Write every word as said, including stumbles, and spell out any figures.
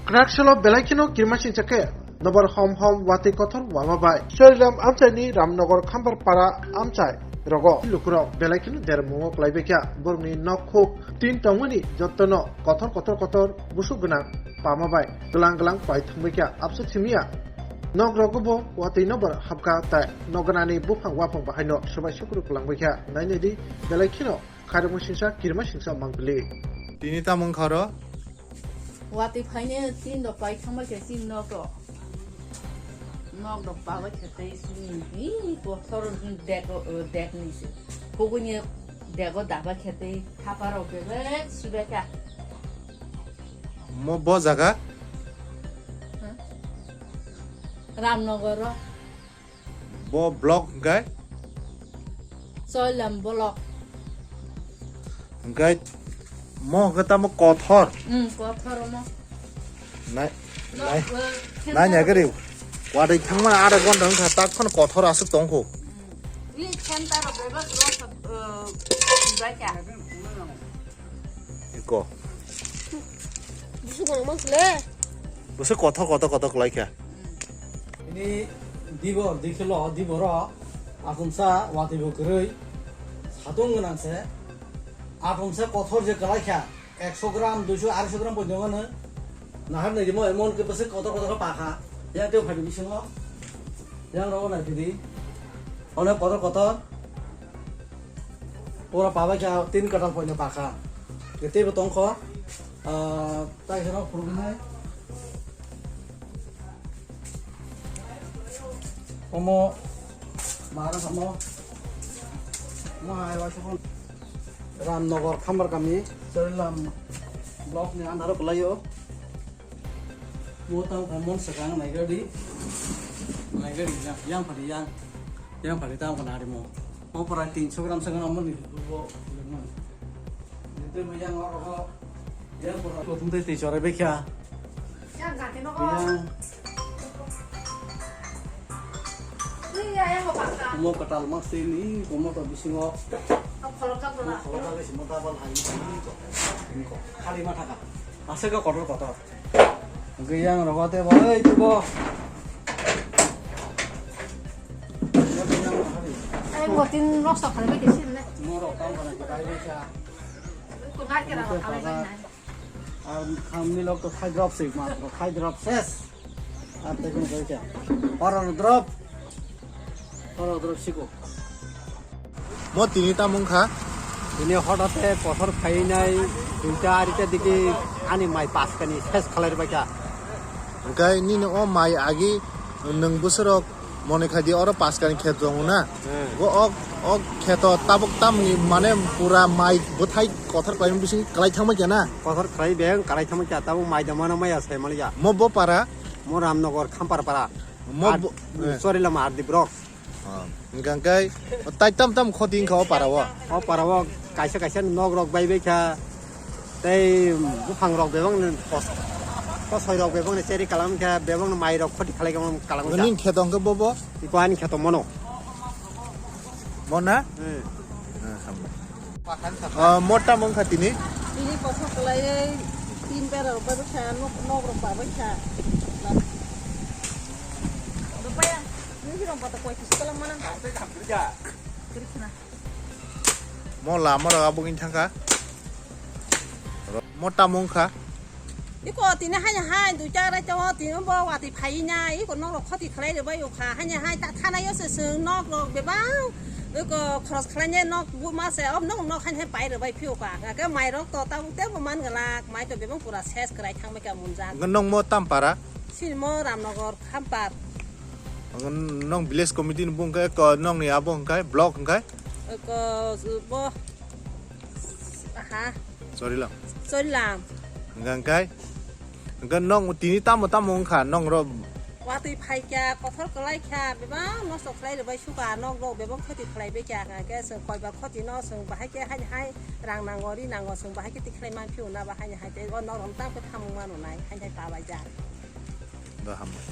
Kwrak salo belai kheno kirima singcha khe nobar hom hom watwi kothor wama bai Chorilam amchaini Ramnagar Khambarpara amchai rogo lukurok belai kheno dermungo kwlaibaikha. Borokni nok khuk tin tongmani jottono kothor kothor kothor busuk gwnang pama bai glang glang pai thangbaikha. Abso simiya nok rogo bo watwi nobar habkha tai nok gwnani buphang waphang bahaino swbai sukru kwlangbaikha. Nainai di belai kheno khairokma singsa kirima singsa mangpili. Tini tamo wngkha oro? Watwi phaine tin rok pai thangbai khe tin nok rok. Nok rok pabai khe tei sini hi kothor dek, dek ni se. Kuguni dego daba khe tei thapa rok bebek sibai kha. Mo bo jaga? Huh? Ramnagar ro. Bo block hwnkhe? Choilam block. Hwnkhe mo hwnkhe tamo kothor. Hmm, kothor mo. Nai, nai, nai, nai, nai gari. Wadai thangmani ada gonda wngkha, tak phano kothor aswk tongkho. Hmm. Wi center of bebak block, uh, bacha. Iko. Busu kono mang sile. Busu kothor, kothor, kothor kwlai kha. Ini dibo, dikhilo, diboro, akumsa, watwi bo kwrwi, satung gwnang se, akumsa kothor je kwlai kha, ekso gram, duiso, arsho gram poito mano, nahar nai dimo, emon ke bwswk kotor kotor khe pakha, yang tei phaidi bisingo, yang rogo nai phidi, onek kotor kotor, pura pabai kha, tin katal poito pakha, tei bo tongkho, ah, Tai kheno phuruknai. Omo mara samo. Mo hai wa sokon. Ramnagar Khambar kami, Chorilam block ni andaro kwlaio. Mo tang kha mon sakang naigadi. Naigadi yang, yang phadi yang. Yang phadi tang kha nari mo. Mo pura tinso gram sakang mo ni bo. Ito mo yang oro ko. Yang pura ko tum te ti chore bekya. Yang. Kumo katal mak se ni, kumo to bisingo. Kholo ka bisi mo tabal hai ni ko. Ni ko. Khali ma thaka. Ase ka kotor kotor. Geyang rogo te bo, ei tu bo. Ai, mo tin nok sok khali bai kisi ne. Mo rok tam kana ki bai bai cha. Ko nai kera khali bai nai. Ar khamni lok to khai drop se ma, khai drop ses. Ar te kun koi kya? Oro drop. Oro drop siko. Mo tini tamo wngkha? Tini hotate kothor phainai duita arita digi ani mai paskani ses khalai rwbaikha. Hwnkhe nini o mai agi nwng bwswrok Mone khai di oro paskani kheto tongo na. Hmm. Bo ok, ok kheto tabuk tamni mane pura mai bwthai kothor khlaimani bising kwlai thangma khe na. Kothor khlai beng kwlai thangma khe tabuk mai da mano maya sai mali ya. Mo bo para? Mo Ramnagar Khampar para. Mo ar bo, eh. Sorry lama ardi brok. Ah, hwnkha hwnkhe tai tam tam khoti wngkha o para o. O para o kaisa kaisa nok rok bai bai kha. Tei buphang rok bebak ni kos-, kosoi rok bebak ni cheri kalam khe bebak ni mai rok khoti khalai kalam kalam kha. Ning kheto hwnkhe bobo? Iko ani kheto mono. Mo na? Hmm. Ah, hambai. Ah, mo tamo wngkha tini? Tini kothok kwlaiwi tin bera rok bai kha, nok, nok rok ba bai kha. Rupaya, nini rok bata koi kis kalam mana? Kiri khna. Mo lama rok abo wngwi thangkha. Mo tamo wngkha. Iko tini haino hai duita rai tongo, tini bo watwi phaiwi nai, iko nok rok khoti khlai rwbai wngkha, haino hai ta thanaio se chwng nok rok bebak iko khoros khlainai nok buma se, o nok nok haino hai pai rwbai phiyokha, hwnkhe mai rok to tabuk teibo man glak, mai to bebak pura ses kwrai thangbai kha munjak. Nokmo tam para? Sini mo Ramnagar Khampar. Nwng village committee ni bung khe ko nwng ni abo hwnkhe block hwnkhe? Ko bo ha. Chorilam. Chorilam. Hwnkhe hwnkhe? Hwnkhe nwng tini tamo tamo wngkha nwng ro? Watwi phaikha, kothor kwlaikha, bebak nosto khlai rwbai sukha, nok rok bebak khoti khlai baikha, hwnkhe chwng koibar khoti no chwng bahai khe haini hai rang nango, ri nango, chwng bahai khe tikhlai manphio na ba haini hai tei o nok rok tamo khe thamung mano nai, haini hai pabaijak. Do hambai.